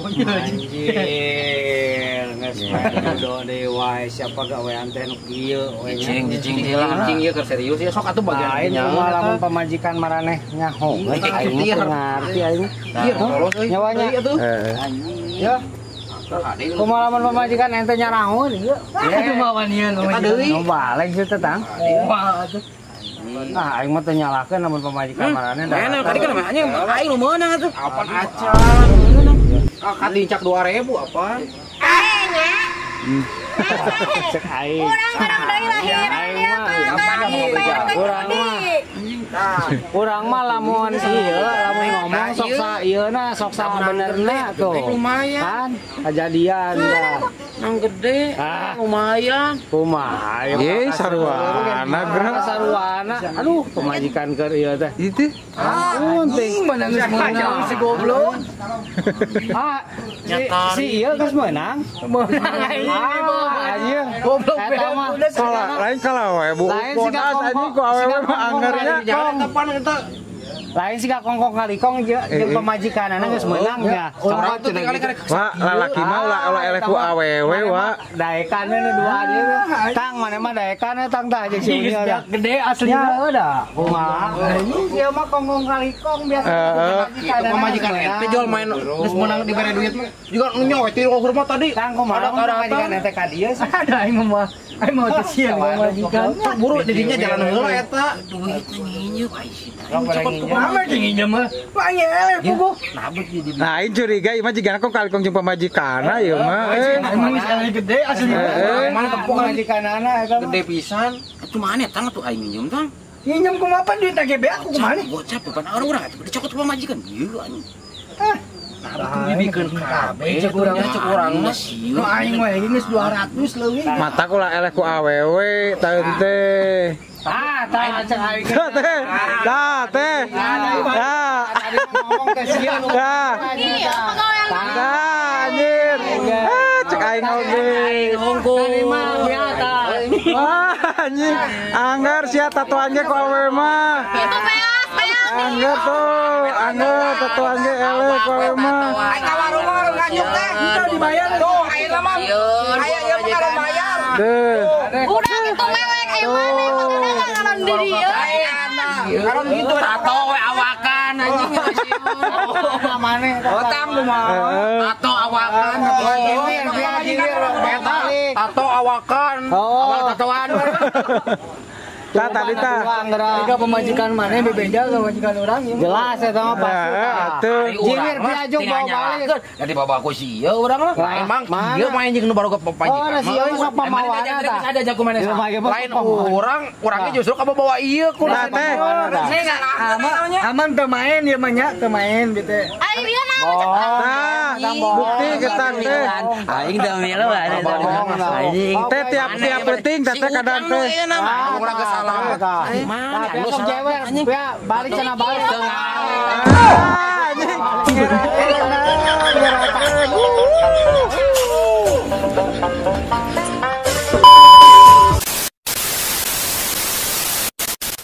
Anjir, geus jodoh deui wae siapa gawean teh nu kieu we nya. Cicing cicing lah. Cicing ieu keur serius ya sok atuh bagian Lain kumaha lamun pamajikan maraneh nyaho. Aing mah teu ngarti aing. Ieu polos euy. Nyawanya. Heeh. Ya. Kumaha lamun pamajikan ente nyarahun ieu. Aduh mawan ieu Eta deui. Nu balik sih teh tang. Wah atuh. Ah aing mah teu nyalahkeun lamun pamajikan maraneh. Mana tadi kan anjing aing nu meunang atuh. Apaan acan. Kakak dincak 2000 apaan? Cek aing. Urang deui lahiran ya kan. Urang mah. Urang mah lamun ieu lamun ngomong sok sa ieuna sok sa benerna tuh. Lumayan. Kan kejadian dah. Nang gede lumayan. Kumaha Ye sarwana geura. Sarwana. Aduh pamajikan keur ieu teh. Itu. Anjing mana geus meunang si goblok. Ah, si ieu geus meunang. Meunang aing anjing. Goblok eta mah. Lain kalau we bu. Lain siga anjing ku awewe mah anggernya. Lain siga kongkong kalikong jeung pamajikanana geus meunang ya. Orang tuh tinggal karek. Wah, lalaki mah ulah ulah eleh ku awewe wa. Daekan we nu dua ieu. Tang maneh mah daekan we tang tah jeung si Unyil dah. Gede asli mah da. Kumaha? Ieu mah kongkong kalikong biasa. Pamajikan ente jual main geus meunang dibere duit mah. Juga nyawa teh rumah tadi. Tang kumaha pamajikan ente ka dieu sih. Ada aing mah. Aing mau teh sieun pamajikan. Buru didinya jalan heula eta. Duitna nginjeum ai sih. Kumaha jeung nginjeum mah. Wah eleh puguh. Nah, aing curiga ieu mah jigana kok kalikong jeung pamajikanna ieu mah. Emang geus eleh gede asli. Mana tepung pamajikanana eta gede pisan. Atuh mana tang atuh aing nginjeum tang. Nginjeum kumaha pan duit GB aku kumaha nih? Gocap depan orang-orang atuh dicokot ku pamajikan. Ieu anjing. Ah. Nah, dibikeun kabeh cek urang mah. Nu aing mah geus 200 leuwih. Mata ku lah eleh ku awewe taeun teh. Ah, tah cek aing. Teh. Tah teh. Tah. Tadi ngomong teh sieun. Tah. Tah anjir. Ah, cek aing oge. Tadi mah biasa. Wah, anjing. Anggar sia tatoan ge ku awewe mah. Itu beas, beas. Anggar tuh, anggar tatoan ge eleh ku awewe mah. Aing ka warung mah warung nganyuk teh. Henteu dibayar tuh, ayeuna mah. Aya ieu mah kalau bayar. Deh. Udah gitu mewek aya maneh maksudna ngaran di dieu. Kalau gitu tato we awakan anjing. Maneh Otang mah. Tato awakan. Tato awakan. Awal tatoan. Lah tadi tah. Jika pemajikan maneh bebeja ke pemajikan urang ieu. Jelas eta mah pasti. Atuh. Jiwir piajuk bawa balik. Jadi bawa aku sih ieu urang mah. Emang ieu main jeung nu baru ke pamajikan. Oh, si ieu sok pamawana tah. Ada jago maneh. Lain urang, urangnya justru kamu bawa ieu ku teh. Aman teu main ieu mah nya, teu main gitu. Aing dia naon cek Nah, bukti ketang teh. Aing teu milu ada anjing. Teh tiap-tiap penting teh kadang teh. Urang geus salah. Mana sok cewek ya balik cenah balik. Ah, anjing.